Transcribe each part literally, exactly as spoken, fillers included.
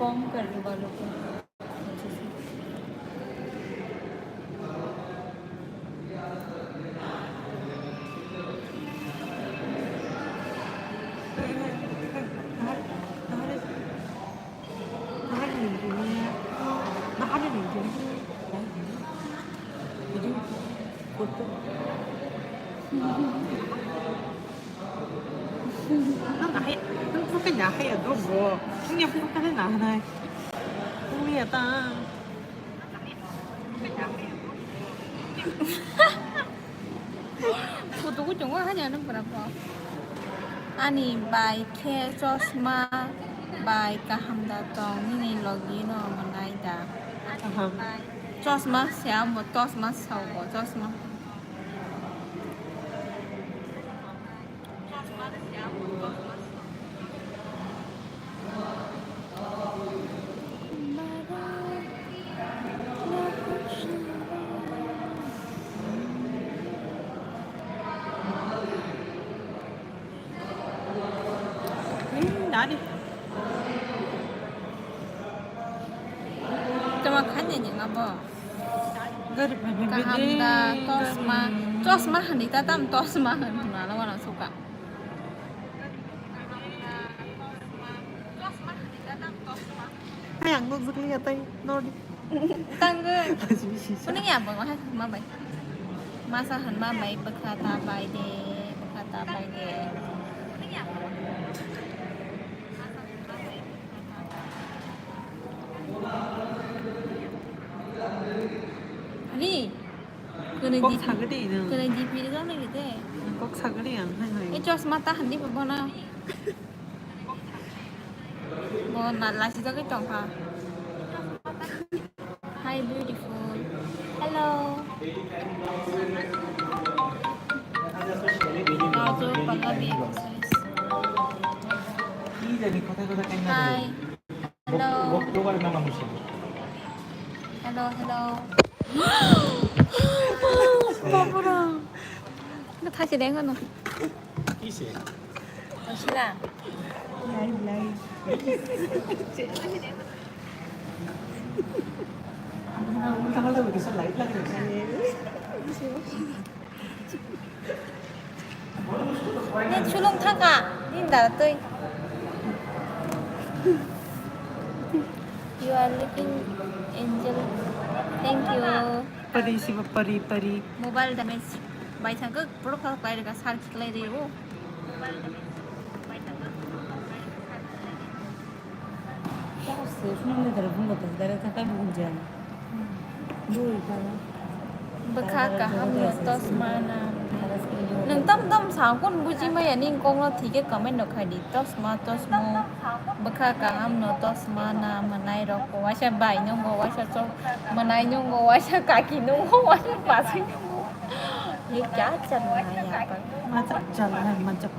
कम करने वालों को। Nang ahai, nang bukan dah ahai aduh bro. Nang yang bukan dah ahai. Kuya ta. Kutu ku chungo hanya nang berapa? Ani bai khe chosma bai kaham da tong nini logi no manai da. Kaham. Chosma se amo chosma sao bo chosma. Nani? Tama khanya ni ngabo. Kaham da, tosma. Tosma hani ta tam tosma hani na la wana suka. Hai ang nuk zikli ya tai nodi. Tanggo. Kuning ya bang hai ma bai. Masa han ma bai bwkha ta bai de, bwkha ta bai de. Ani. Kok sagadi no. Kene D P ri jana gede. Kok sagadi ang hai hai. E chosma ta handi bono. Bo na lasi jagwi tongkha. Hi beautiful. Hello. Raju Pallavi accessories. Hi. Hello. Hello, hello. Bapura. Nang thachi deng ano. Kise? Thachi la. Lai, lai. Ang ulta palta udah bisa live lagi. Net sulung thangkha, nini dara twi. You are looking angel. Thank you. Pari siba pari pari. Mobile damage. Bai thangkha, borok kha bai rega sar khiklai rio. Bwkha kaham no tosma na. Nwng tam tam sa kun buji maya ni kok no thike comment no khai di. Tosma, tosmo. Bwkha kaham no tosma na, mwnai rok ko waisa bai nungo, waisa chok, mwnai nungo, waisa kaki nungo, waisa bachai nungo. Ye kya chal raha hai yahan par? Majak chal raha hai, majak.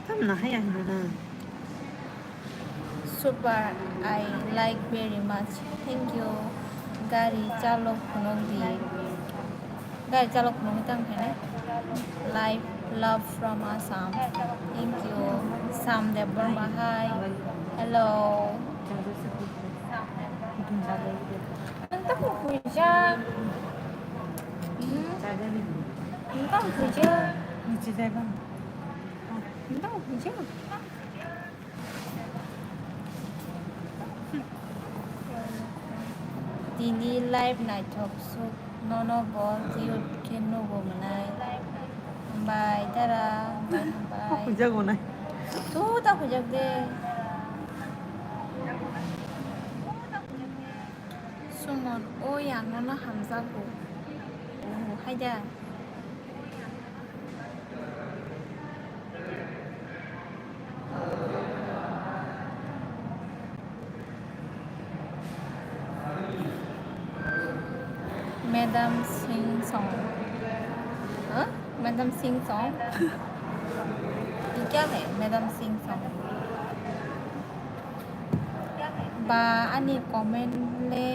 Tam na haya hina na. Super, I like very much. Thank you. Gari chalok phunuk di. Gari chalok phunuk di tang khaina. Live love from Assam. Thank you. Sam Debbarma, hi. Hello. Ang tamo kuya. Hmm? Ang tamo kuya. Ang tamo kuya. Tini live naithok suk nono bo cute khe nugo mwnai. Hambai dara, hambai, hambai. Huijak bo nai. Tu ta huijak de. Sumon, o yang nono hamjago. O, haida. Madam Singh Song. Huh? Madam Singh Song? ये क्या है? Madam Singh Song. Ba ani comment le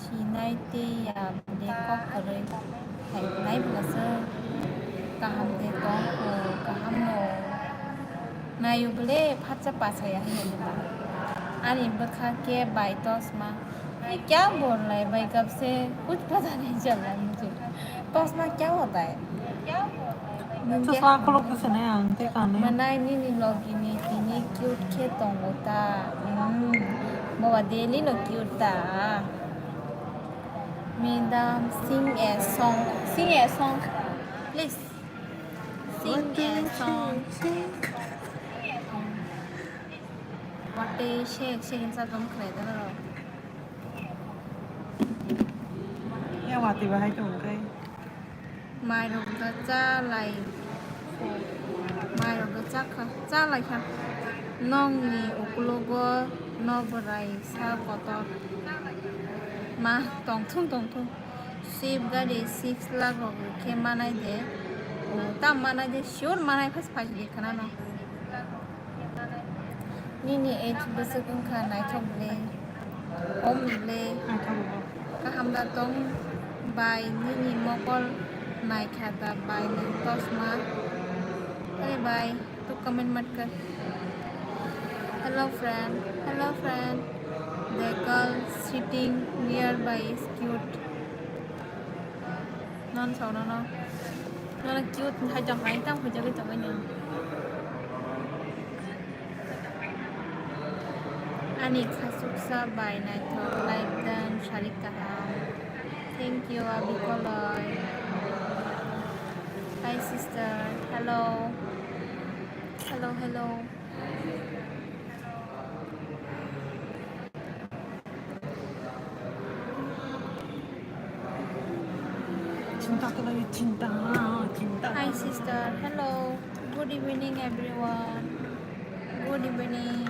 Sinai tei ya bwle kok kwrwi hai hwnai bwlaswk kaham de tong kho, kaham no naio bwle phatsa pachaya hwnwi ba. Ani bwkha khe bai tosma. Ye kya bol raha hai bhai, kab se kuch pata nahi chal raha mujhe. Tosma kya hota hai? Chosma kolok se nai ang tei kanwi. Mwnai nini logi ni tini cute khe tongo ta. Hmm. Boba daily no cute ta. Madam, sing a song. Sing a song. Please. Sing a song. Watwi sek sek sa tong khlai da ro. Ya watwi bahai tong kai. Mai rok da cha lai. Mai rok da cha kha, cha lai kha. Nong ni uklogo no bwrai sa kotor. Ma tong thung tong thung. Swift gari six lakh rok khe manai de. O, tam manai de, sure manai phas phas de khana no. Nini age bwswk wngkha naithok bwle, om bwle. Naithok bwle. Kaham da tong bai, nini mokol naikha da bai nwng tosma? Are bai, tu comment mat kar. Hello friend, hello friend. The girl sitting nearby is cute. Non sao nono. Nono cute hai tong hai tang hujagwi tongwi no. Ani khasuksa bai naithok live dan sari kaham. Thank you, Abi Koloi. Hi, sister. Hello. Hello, hello. Hi, sister. Hello. Good evening, everyone. Good evening.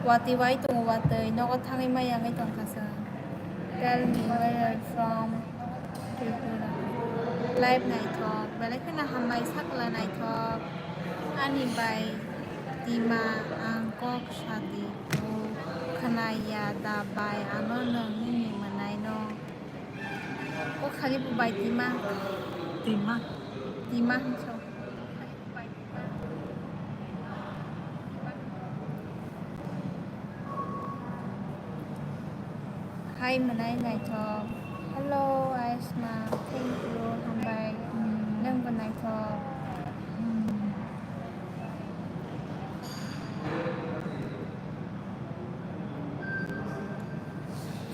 Watwi bai tongo, watwi. Nogo thangwi maya wngwi tongkha chwng. Tell me where are you from? Tripura. Live naithok. Belai kheno hambai sakla naithok. Ani bai tima ang kok sadi. O khwnaya da bai ano nwng nini mwnaino. O khali bo bai tima. Tima. Tima hwnso. Hai mwnai naithok. Hello Aisma, thank you, hambai. Nwngbo naithok.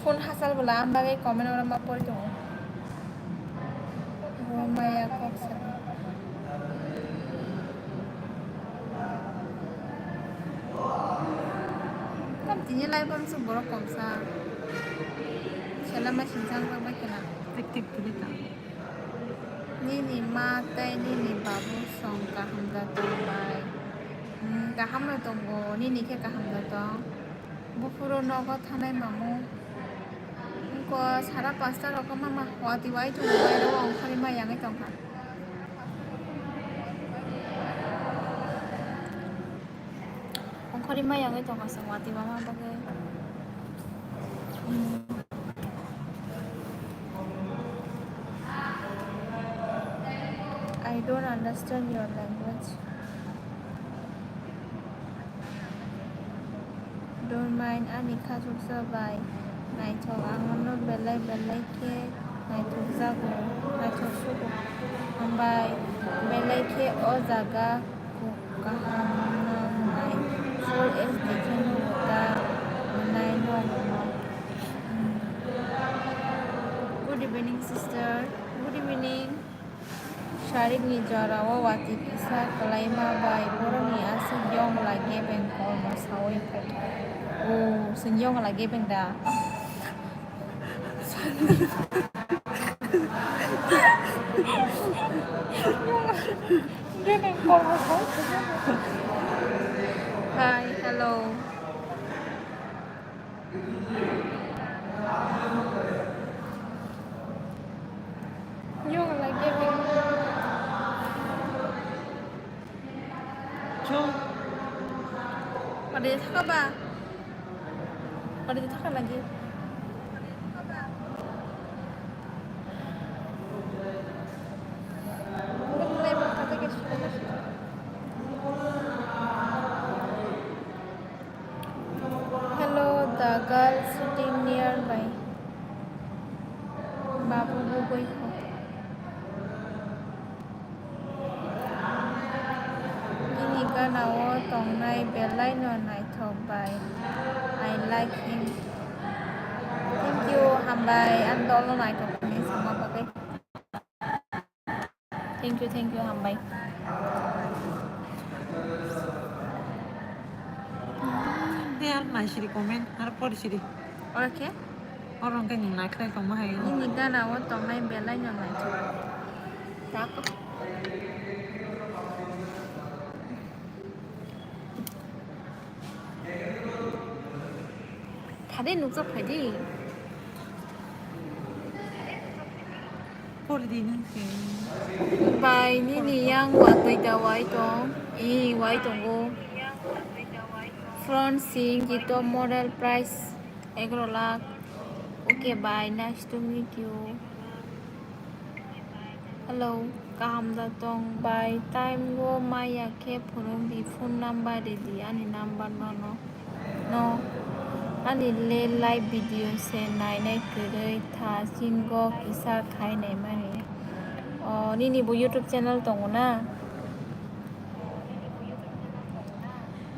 Phone hachal bwla ang bagwi comment oro ma pori tongo. Bo maya kok sadi. Tam tini live on su borok komsa. Khela ma sinchang bai khela. Tik tik tik tik. Nini ma tei nini babu song kaham da tong bai? Hmm, kaham no tongo, nini khe kaham da tong? Buphuru nogo thanai mamu. Wngkha sara pasta rok mama watwi wai tongo, bai rok ongkhorwi ma yangwi tongkha. Ongkhorwi ma yangwi tongkha chwng watwi wama bagwi. Hmm. I don't understand your language. Don't mind, ani khasuksa bai naithok, ang nono belai belai khe naithokjago, naithok sugo. Hambai, belai khe o jaga kaham nwngnai, full H D khe nugo ta, mwnai nogo. Hmm. Good evening, sister. Good evening. Sarikni jorao watwi kisa kwlaima bai borokni aswk yongla gebeng kormo saui phaikha. O, chwng yongla gebeng da? Gebeng kormo saui phaikha. Hi, hello. Yung lagi ning. Chung. Pada dia thaka ba? Pada dia thaka lagi. Kubugwi kho. Nini gana o tongnai belai no naithok bai. I like him. Thank you, hambai. Ang dol no naithok hwnwi sama bagwi. Thank you, thank you, hambai. Tei ang naisiri comment, ar pori siri. Ora khe? Oro hwnkhe nwng naikhlai tongma hai. Nini gana o tongnai belai no naithok. Tako. Thade nukjak phaidi. Pori di nwng khe. Bai nini yang watwi da wai tong. I wai tongo. Front seat kito model price egaro lakh. Okay, bye. Nice to meet you. Hello, kaham da tong bai? Time o maya khe phunuk di, phone number ridi, ani number no no. No, ani le live video se nainai kwrwi tha, singo kisa khai naimani. O, nini bo YouTube channel tongo na?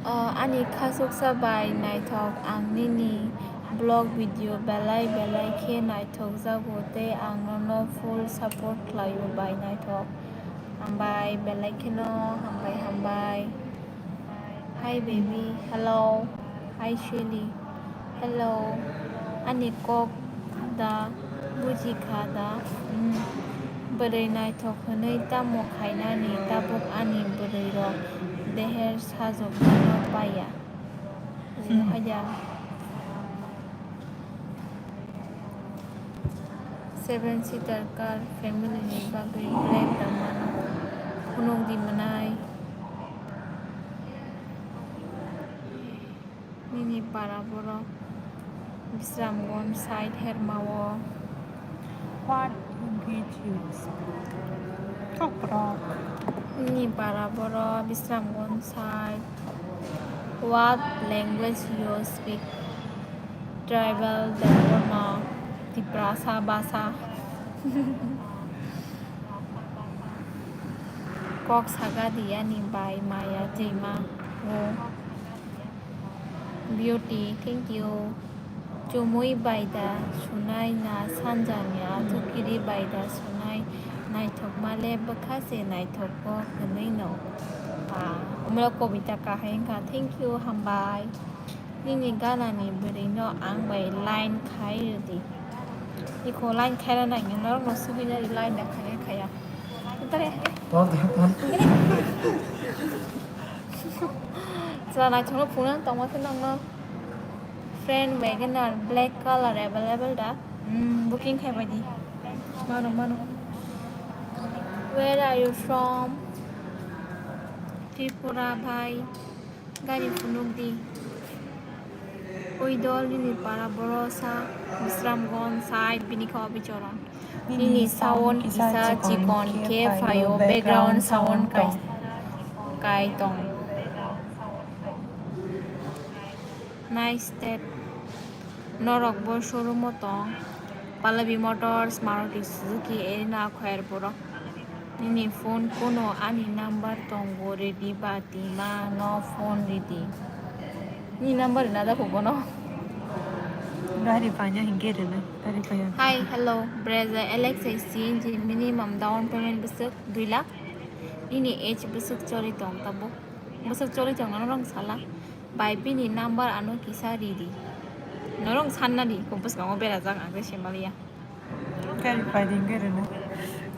O, ani khasuksa bai naithok, ang nini vlog video belai belai khe naithokjago tei ang nono full support khlaio bai naithok. Hambai belai kheno, hambai hambai. Hi baby, hello. Hi Shelly. Hello, ani kok da buji kha da? Hmm. Bwrwi naithok hwnwi tamo khainani tabuk ani bwrwi rok deher sajoknano paiya. Hmm. Haida. Seven seater car family ni bagwi black da mano. Phunuk di mwnai. Nini para borok Bisramganj side hermao. What language you speak? Kokborok. Nini para borok Bisramganj side. What language you speak? Tribal, Debbarma, Tiprasa bhasha. Kok saga di ani bai maya twima o. Beauty, thank you. Chumui bai da sunai na sanjani athukiri bai da sunai naithokma le bwkha se naithok kok hwnwi no. Ah, umrok kobita kahai wngkha. Thank you, hambai. Nini ganani bwrwi no ang bai line khai rwdi. Iko line khaina nangya norok no sugwi nari line da khaya khaya. Tare. Chwla naithokno phunukna tongma khe nokno friend Wagoner black color available da? Hmm, booking khai bai di. Mano, mano. Where are you from? Tripura bhai. Gari phunuk di. Oi dol nini para boro sa Bisramganj sai bini kha obichoron. Nini sound kisa chikon khe phaio, background sound kai, kai tong. Nice that. Norok bo showroom o tong. Pallavi Motors, Maruti Suzuki, Erina, Khayar borok. Nini phone kuno ani number tongo, ready ba tima no phone ridi. Ni number rina da khubo no. Gari panya hingke rina, gari panya. Hi, hello, Brezza L X I C N G minimum down payment bwswk dui lakh. Nini age bwswk choli tong tabuk. Bwswk choli tong ano rong sala. Bai bini number ano kisa ridi. Norong sanna di, ko bwskango berajak ang tei semaliya. Gari paidi gari no.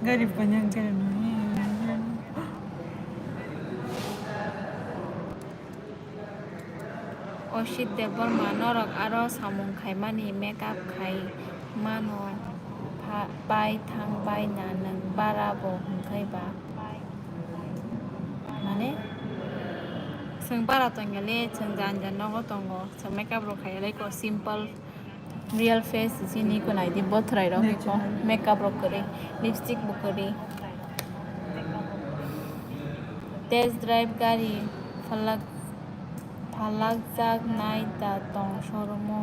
Gari panya gari no. Oshit Debbarma, norok aro samung khaimani makeup khai mano pha-, pai thang bai na nwng bara bo hwnkhai ba? Mane? Chwng bara tongya le, chwng jani jani nogo tongo, chwng makeup rok khaiya le ko simple. Real face chini ko nai di, bothrai rok iko makeup rok kwrwi, lipstick bo kwrwi. Test drive gari phalak, phalak jak nai da tong showroom o.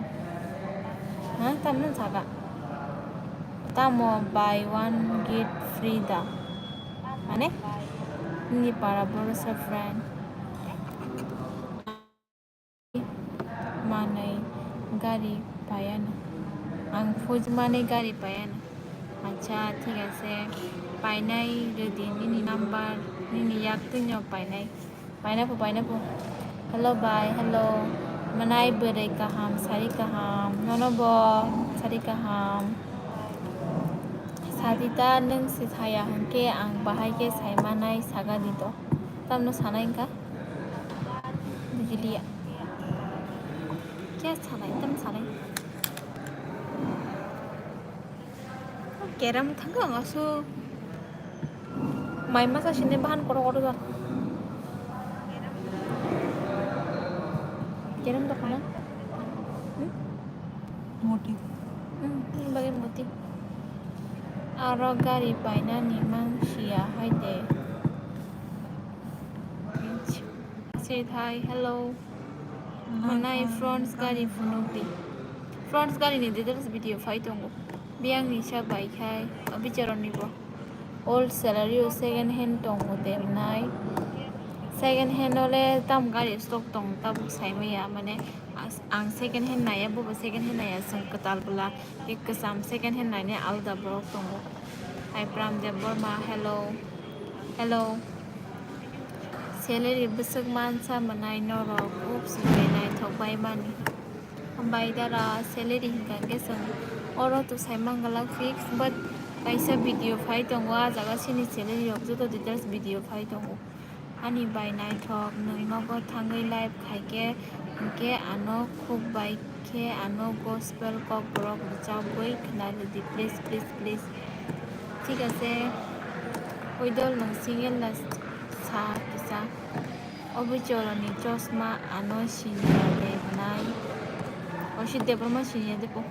Ha, tamno jaga. Tamo buy one get free da? Mane? Nini para borok sa friend. Manwi gari paiano. Ang phuj manwi gari paiano. Acha, thik ase. Painai rwdi nini number, nini yak twino painai. Paina po, paina po. Hello, bhai, hello. Manai bwrwi kaham, sari kaham. Nono bo sari kaham. Sadita, nwng se saya hwnkhe ang bahai khe sai manai saga di to. Tamno sanai wngkha? Bujiliya. Kya sanai, tam sanai. Keram thangkha ang asu. Mai masa sini bahan kotor kotor jak. Keram to khana? Hmm? Moti. Hmm, ini bagi moti. Aro gari painani mang siya hai de. Say hi, hello. Manai friends gari phunuk di. Friends gari ni details video phai tongo. Biyang ni sa bai khai, o bicharon ni bo. Old salary o second hand tongo de manai. Second hand ole tam gari stock tong tabuk sai maya, mane as-, ang second hand naya, bo bo second hand naya, song kwtal bwla. Ke kwcham second hand nainai alda borok tongo. Hai Pram Debbarma, hello. Hello. Salary bwswk mansa mwnai norok, oops, bai naithok bai mani. Hambai dara, salary hinkha khe chwng oro to sai mangalak fix, but kaisa video phai tongo, ah jaga sini salary rok joto details video phai tongo. Ani bai naithok, nwng nogo thangwi live khaikhe, hinkhe ano khuk bai khe ano gospel kokborok rwchabwi khwnarwdi, please, please, please. Thik ase, Widol nwng single na sa kisa. Obichoroni chosma ano siniya de nai. Osi Debbarma siniya de po.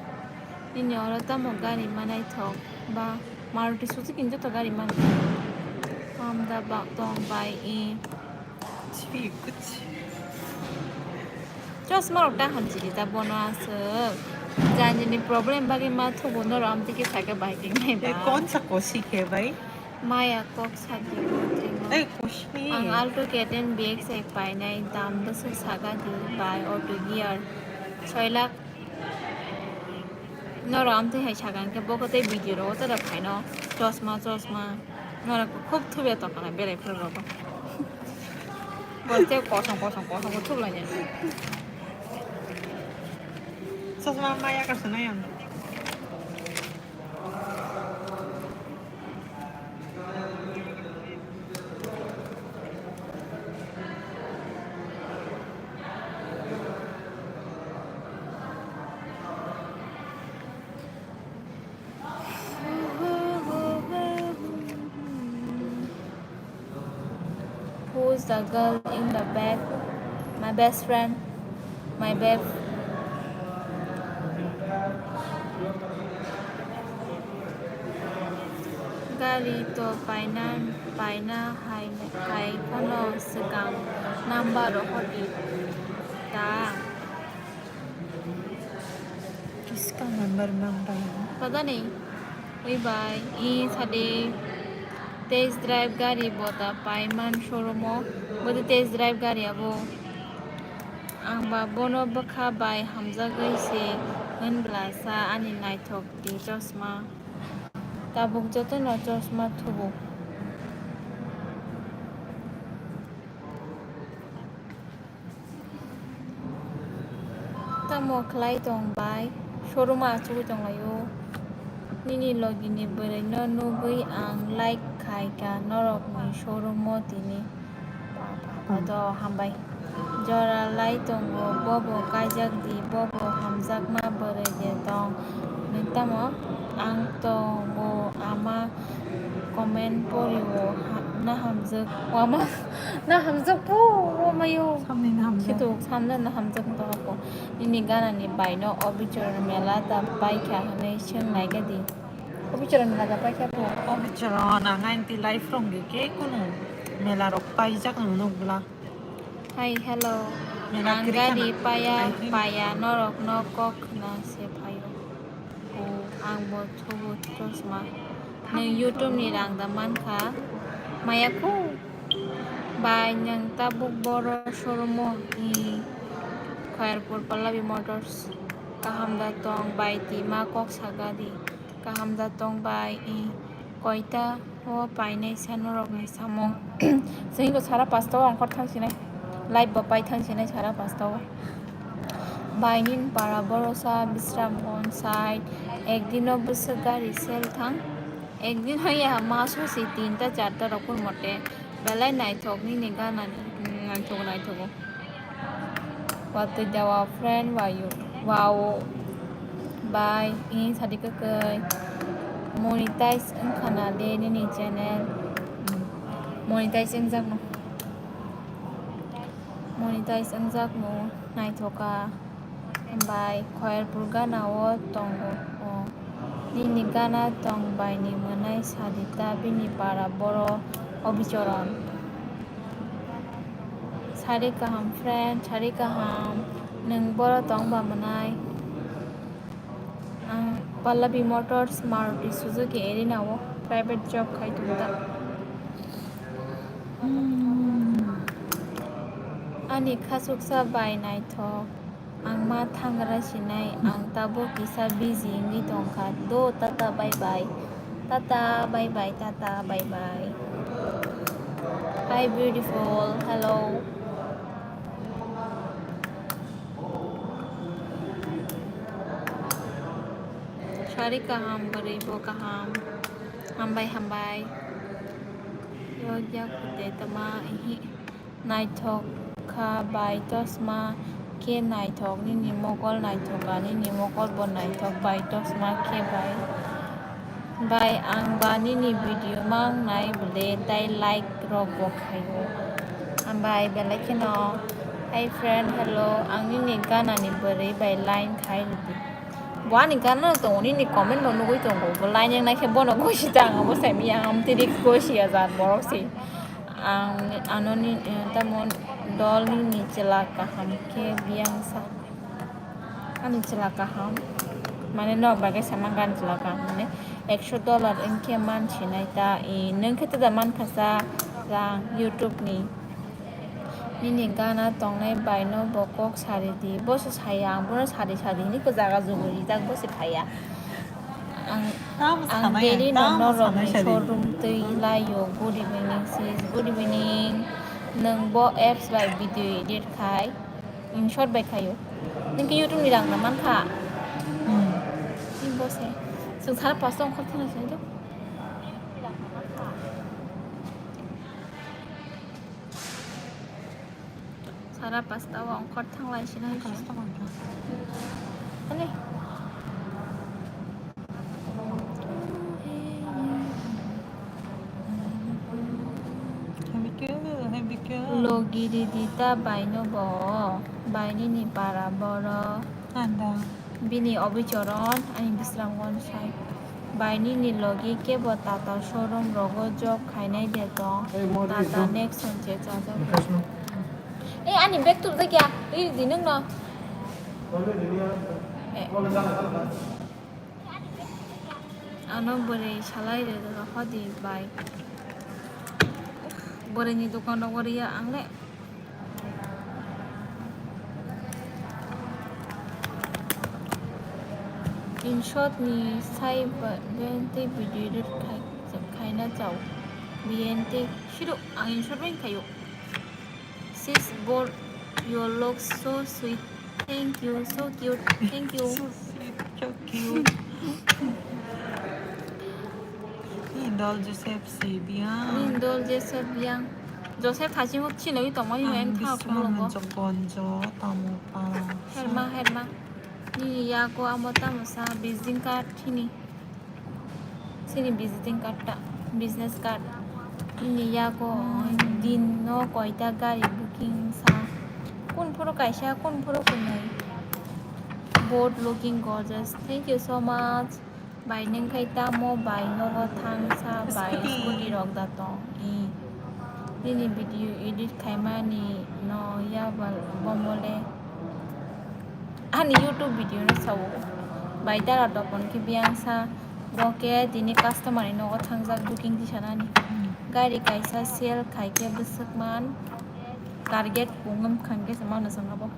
Nini oro tamo gari manai thok ba Maruti Suzuki ni joto gari man. Hamda ba tong bai i. Chosma rok da hamsi rijak bono aswk. Janjini problem bagwi ma thugo norok amtwi khe sakhe bai twi nai ba. Kon sa kosi khe bai? Maya kok sadi. Ei kosi. Ang Alto K ten B X I painai dam bwswk saga di bai auto gear soi lakh. Norok amtwi hai sakha hwnkhe bo khe tei video rogo tere phaino chosma chosma norok khub thubya tongkha na belai phuru rogo. Bo tei kosong kosong kosong bo thup lainai. Chosma maya ka swnai ang. Who is the girl in the back? My best friend, my babe. Gari to paina, paina hai, hai phano swkang number rok hodi ta. Kiska member member. Pata ni. Ui bai, i sadi. Test drive gari bota paiman showroom o. Bodi test drive gari abo. Ang ba bono bwkha bai hamjagwi se hwnbwla sa ani naithok di chosma. Tabuk jotono chosma thubu. Tamo khlai tong bai? Showroom o achugwi tong laio. Nini logi ni bwrwi no nugwi ang like khai kha norok ni showroom o tini. Ba, ba, ba, do hambai. Jora lai tongo, bobo kaijak di, bobo hamjakma bwrwi de tong. Nwng tamo? Ang tongo ama comment pori o ha-, na hamjak. Wama, na hamjak po, wamayo. Samni na hamjak. Khitu, samna na hamjak wngtong ako. Nini gana ni bai no obichor mela ta pai kha hwnwi swng nai kha di. Obichor mela ta pai kha po. Obichor na ngai ti life rong di ke kunu mela rok paijak ang nuk bla. Hi, hello. Mela ang kiri gari khana. Paya, ai, kiri. Paya, norok no kok khna se phaio. O, ang Ang bo thubu chosma. Nwng YouTube ni rang da mankha. Maya khu. Bai nwng tabuk boro showroom o, i, Khairpur Pallavi Motors. Kaham da tong bai, tima kok saga di. Kaham da tong bai, i, koita o painai sa norok ni samung. Chwng bo sara pasta o ongkhor thang sinai. Live bo pai thang sinai sara pasta o. Bai nini para borosa Bisramganj side. Ekdin o bwswk gari sel thang. Ekdin haiya maso si tinta charta rok mote. Belai naithok nini gana ni. Hmm, naithok, naithogo. Watwi dawa friend wayo. Wow. Bai, ini sadi kwkwi. Monetize wngkha na le nini channel? Hmm. Monetize wngjakno. Monetize wngjakno naithoka. Bai, Khairpur gana o tongo. O. Nini gana tong bai ni mwnai sadi ta bini para boro Obichoron. Sari kaham friend, sari kaham. Nwng boro tong ba mwnai? Ang Pallavi Motors, Maruti Suzuki Arena o private job khai tongo da. Hmm. Ani khasuksa bai naithok. Ang ma thangra sinai, ang tabuk kisa busy wngwi tongkha. Do, tata, bye bye. Tata, bye bye, tata, bye bye. Hi, beautiful. Hello. Sari kaham, bwrwi bo kaham. Hambai, hambai. Yogya kute tama, ihi. Naithok kha bai chosma khe naithok, nini mokol naithok kha, nini mokol bo naithok bai chosma khe bai. Bai ang ba nini video mang nai bwle tai like rok bo khaio. Ang bai belai kheno, hi friend, hello, ang nini gana ni bwrwi bai line khai rwdi. Bo ani gana no tongo, nini comment bo nugwi tongo, bo line yang nai khe bono gosi ta ang bo sai mi ang am tiri gosi ya jat borok si. Ang ano ni, eh, tamo dol nini chwla kaham khe biyang sa. Ani chwla kaham. Mane nok bagwi sama gan chwla kaham. Mane ekso dollar wngkhe man sinai ta. I, nwng khe tada man khasa rang YouTube ni. Nini gana tongnai bai no bo kok sari di. Bo se saya, ang bono sari sari hinwi kwjaga jugo rijak, bo se phaiya. Ang, ang daily no norok ni showroom twi laio. Good evening sis, good evening. Nwng bo apps bai video edit khai, in short bai khaio. Nwng khe YouTube ni rang na mankha. Hmm. Ni bo se. Chwng sara pasta ongkhor thangna sinai do. Sara pasta o ongkhor thanglai sina hai. Ani. Logi ridi ta bai no bo, bai nini para boro. Anda. Bini obichoron, ani Bisramganj side. Bai nini logi kebo Tata showroom rogo job khainai de tong. Tata Nexon se chajak. Eh, ani bag tubjakya, ridi nwng no. Eh. Ano bwrwi salai rwdi hodi bai. Bwrwini dokan rogo riya ang le. In short ni sai ba, B N T video edit khai, khaina chao. B N T, sido ang in short bai khayo. Sis, both you look so sweet. Thank you, so cute. Thank you. So sweet, so cute. Ni dol Joseph si biang. Ni dol Joseph biang. Joseph thachimuk chiloi tongmani ang yang thak Biswamon mulungo. Jogonjo tamo para. Herma, herma. Nini yago amo tamo sa visiting card chini. Chini visiting card ta, business card. Nini yago din no koita gari booking sa. Kun phuru kaisa, kun phuru kunui. Both looking gorgeous. Thank you so much. Bai nwng khai tamo bai nogo thang sa bai scooty rok da tong. I. Nini video edit khaimani no ya bal bomole. Ani YouTube video no sao. Bai dara topon khe biyang sa, bo khe tini customer ni nogo thangjak booking tisanani. Gari kaisa sale khai khe bwswk man target pung wngkha hwnkhe se mano chwng abo.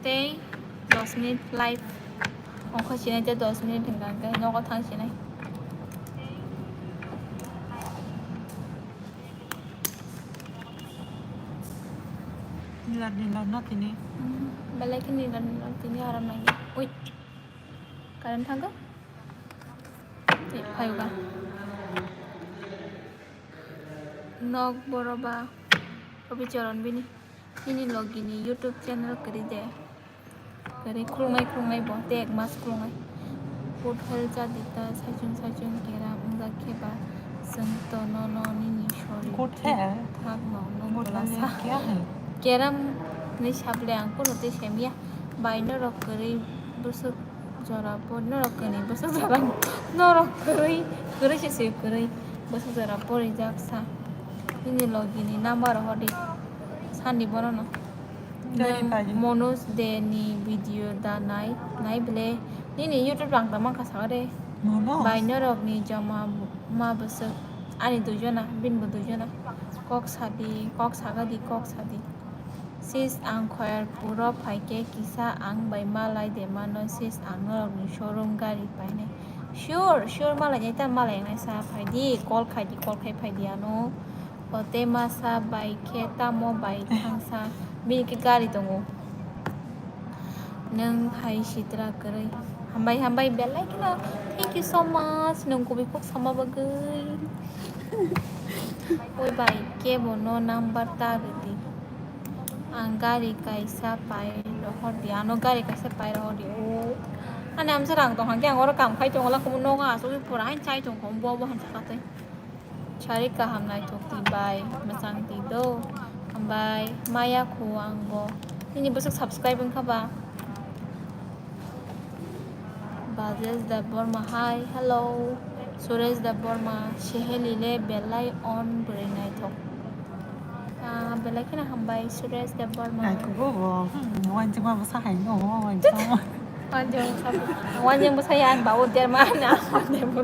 Tei dos minute live ongkha sinai tei dos minute hwnkha hwnkhe nogo thang sinai. Nila nila na tini. Hmm, belai khe nila nila tini aram nai. Ui. Current thangkha? Tei phayoga. Nok boroba. Obi choron bini. Nini logi ni YouTube channel kwrwi de. Kwrwi khulungnai khulungnai bo. Tei ek mas khulungnai. Good health cha dita saichung saichung keram wngjak khe ba chwng tono no nini shori Good health? Thak no no Good health bwlasa. Kya hai? Keram ni sable ang kuno tei semya. Bai norok kwrwi bwswk jora por norok kwrwi bwswk jora norok kwrwi kwrwi se se kwrwi bwswk jora porijak sa. Nini logi ni number hodi sandi bono no. Nini Nang pai. Manoj de ni video da nai nai ble nini YouTube rang tama kha sa re. Manoj? Bai norok ni joma ma bwswk ani duijona bini bo duijona kok sadi kok sagadi kok sadi. Sis, ang Khairpuro phaikhe kisa ang bai malai de mano, sis, ang norokni showroom gari painai. Sure, sure, malai nai ta malai nai sa phai di, call khai di, call khai phai di ano. O tei masa bai khe tamo bai thangsa, bini khe gari tongo. Nwng hai sitra kwrwi. Hambai, hambai, belai kheno. Thank you so much. Nwng kubui kok sama bagwi. Oi bai, kebo no number ta rwdi. Ang gari kaisa pai rohor di. Ano gari kaisa pai rohor di. O. Ani amsa rang tong hangke ang oro kam khai tong la kumu nogo asugwi pura hain chai tong kho bo bo han sakatwi. Sari kaham naithok twi bai, mwchang twi do. Hambai, maya khu ang bo. Nini bwswk subscribe wngkha ba? Bajesh Debbarma, hi, hello. Suresh Debbarma, Seheli le belai on bwrwi naithok. Ah, belai kheno hambai Suresh Debbarma. Naithogo bo. Hmm, wanjima bwsa hai no, wanjima. Wanjing bwsa, wanjing bwsa ya, ang bawo derma na, derma.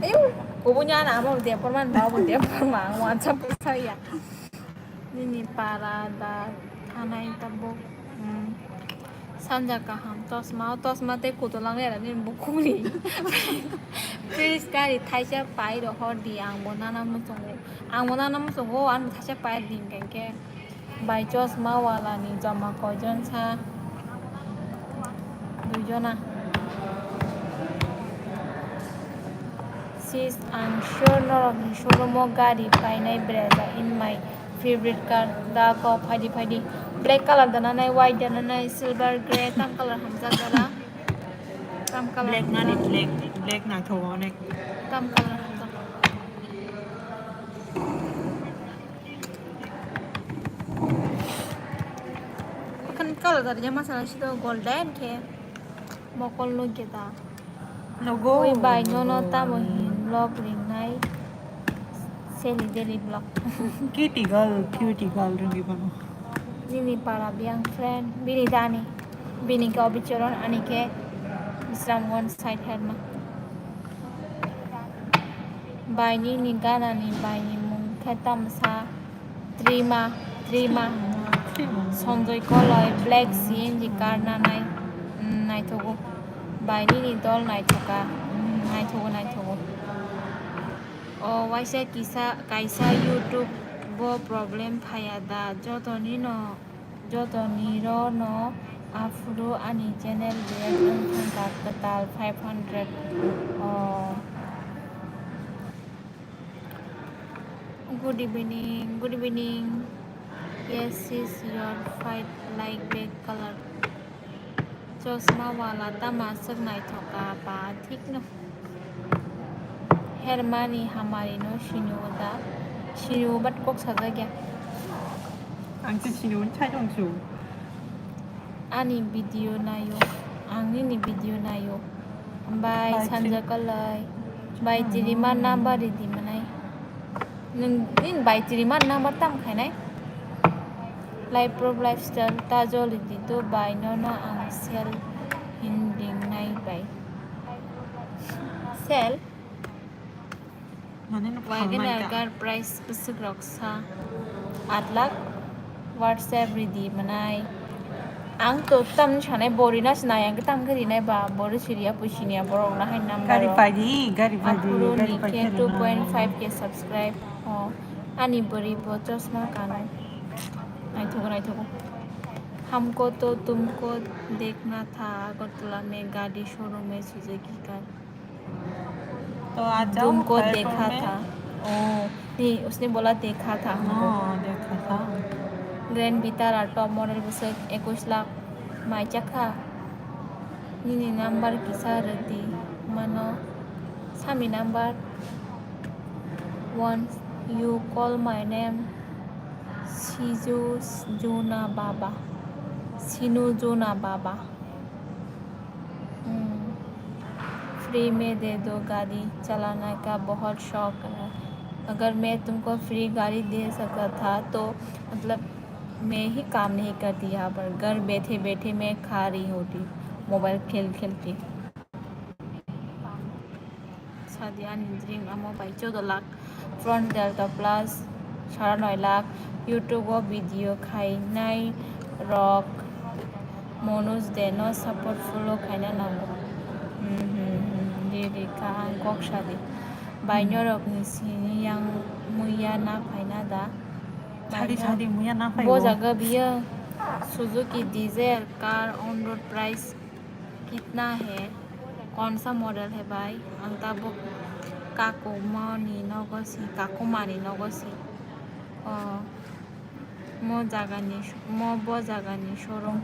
Ayo, kubuni ana amo de porman ba abo de porman wansa bwsa ya. Nini para da thanai tabuk. Hmm. Sanja kaham tosma, o tosma tei kutulang le nini bukhukni. Please gari thaisa pai rohor di ang bo nana muchungo. Ang bo nana muchungo, ang thaisa pai di hingke. Bai chosma wala ni joma koijon sa? Duijona. Sis, ang sure norok ni showroom o gari painai breza in my favorite car. Da ko phaidi phaidi. Black color da nanai, white da nanai, silver, grey, tam color hamjak da da? Tam color Black nani hamjak. Black, black na tho onek. Tam color hamjak. Kan color dari jama sana sih tuh golden ke. Mokol no kita. Nogo. Oi bai nono tamo hin vlog ringnai. Seli daily vlog. Cutie girl, cutie girl ringi bano. Nini para biyang friend, bini dani. Bini ke Obichoron ani ke Bisramganj side herma. Baini ni gana ni baini mung khe tamsa Trima, Trima. Sonjoy Koloi, Black C N G car nanai, mm, naithogo. Baini ni dol naithoka, mm, naithogo, naithogo. O waisa kisa, kaisa YouTube bo problem phaya da, joto ni no. Joto ni ro no aphuru ani channel react wng thangkha kwtal five hundred. Oh. Good evening, good evening. Yes, sis, your fight like black color. Chosma wala tama swk naithoka ba thik no. Hermani hamari no siniwo da? Siniwo but kok sajak ya. Ang se siniwo chai tong su. Ani video nayo, ang nini video nayo. Hambai sanja kalai. Bai tiri ma number ridi manai. Nung nini bai tiri ma number tam khainai? Life Pro Lifestyle ta joli di to bai, nono ang sale hin ringnai bai. Sale? Mane no Wagon phalmai ta. Car price bwswk rok sa aat lakh. WhatsApp ridi manai. Ang to tam sanai bori na sinai ang tam khe rinai ba bori siriya puisinia borok na hai number. Gari rok. Pai di, gari pai di, aphuru gari ni pai khe di. Two point five K subscribe. Oh, ani bori bo chosma kano. Naithogo, naithogo. हमको तो तुमको देखना था, अगरतला में गाड़ी शोरूम में Suzuki car. तो आ जाओ, तुमको देखा था। ओ, नहीं, उसने बोला देखा था हमको। हाँ, देखा था। Grand Vitara top model bwswk ekush lakh mai chakha. Nini number kisa rwdi mano. Sami number. Once you call my name, Siju Juna Baba. Sinu Juna Baba. Free में दे दो गाड़ी चलाने का बहुत शौक है। अगर मैं तुमको फ्री गाड़ी दे सकता था तो मतलब मैं ही काम नहीं करती यहाँ पर, घर बैठे बैठे मैं खा रही होती मोबाइल खेल खेल के। Sadi ani dream amo bai choudo lakh. Front Delta Plus, sara noi lakh, YouTube o video khainai rok Manoj de no support follow khaina nango. Hmm, hmm, hmm, di, di, kaham kok sadi. Bai norok ni sini yang muya na phaina da. Sadi, sadi, muya na phai bo o. Jaga biya Suzuki Dzire car on road price कितना है? कौन सा मॉडल है भाई? Ang tabuk kakuma ni nogo si, kakuma ni nogo si. Oh, mo jaga ni, mo bo jaga ni showroom.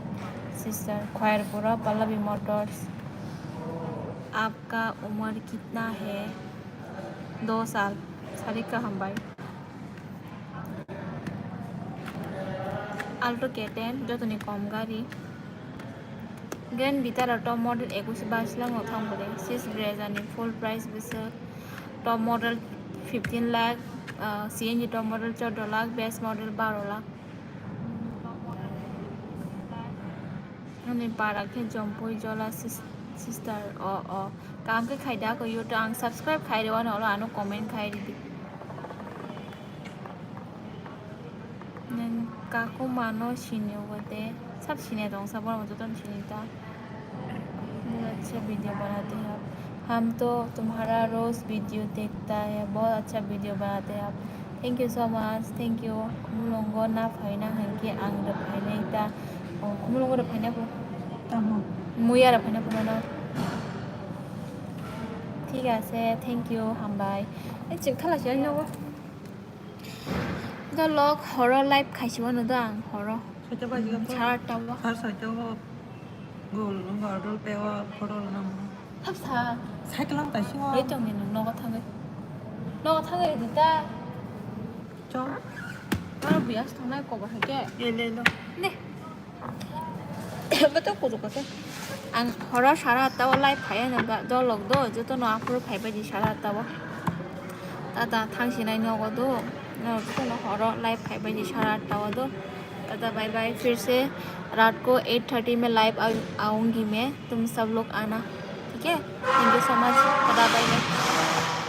Sister, Khayarpura Pallavi Motors. आपका उम्र कितना है? दो साल. Sari kaham bai. Alto K ten, jotoni kom gari. Grand Vitara top model ekush bais lakh no thang bole. Sis Brezza ni full price bwswk top model fifteen lakh, ah, C N G top model chordo lakh, base model baro lakh. Ani para khe Jompui Jola sis-, sister, o, o. Kaham khe khai da ko YouTube ang subscribe khai rw ano, ano comment khai rw di. Nang kakuma no sini o de. Sab sini tong sa bono joto sini ta. बहुत अच्छा वीडियो बनाते हैं आप। हम तो तुम्हारा रोज वीडियो देखता है, बहुत अच्छा वीडियो बनाते हैं आप। Thank you so much, thank you. Mulungo na phaina hwnkhe ang rw phainai ta. Oh, mulungo rw phaina pho. Tamo. Muya rw phaina pho no. ঠিক আছে, thank you, hambai. Ei, chwng thala se nogo. Dolok horo live khaisimo no do ang horo. Soita baji gam to. Sara atta o. Sara soita o. Gol no order pe o photo no. Hapsa. Cycle ang taisi o. Ei tong ni nogo thangwi. Nogo thangwi di ta. Chong. Aro bias tongnai kobo hai ke. Ye le lo. Ne. Beto kudu kake. Ang horo sara atta o live phai ano ba dolok do joto no aphuru phai bai di sara atta o. Tata thang sinai nogo do. No joto no horo live phai bai di sara atta o do. Tata bye bye. फिर से रात को eight thirty में live आऊंगी मैं, तुम सब लोग आना, ठीक है? Thank you so much. Tata bye bye.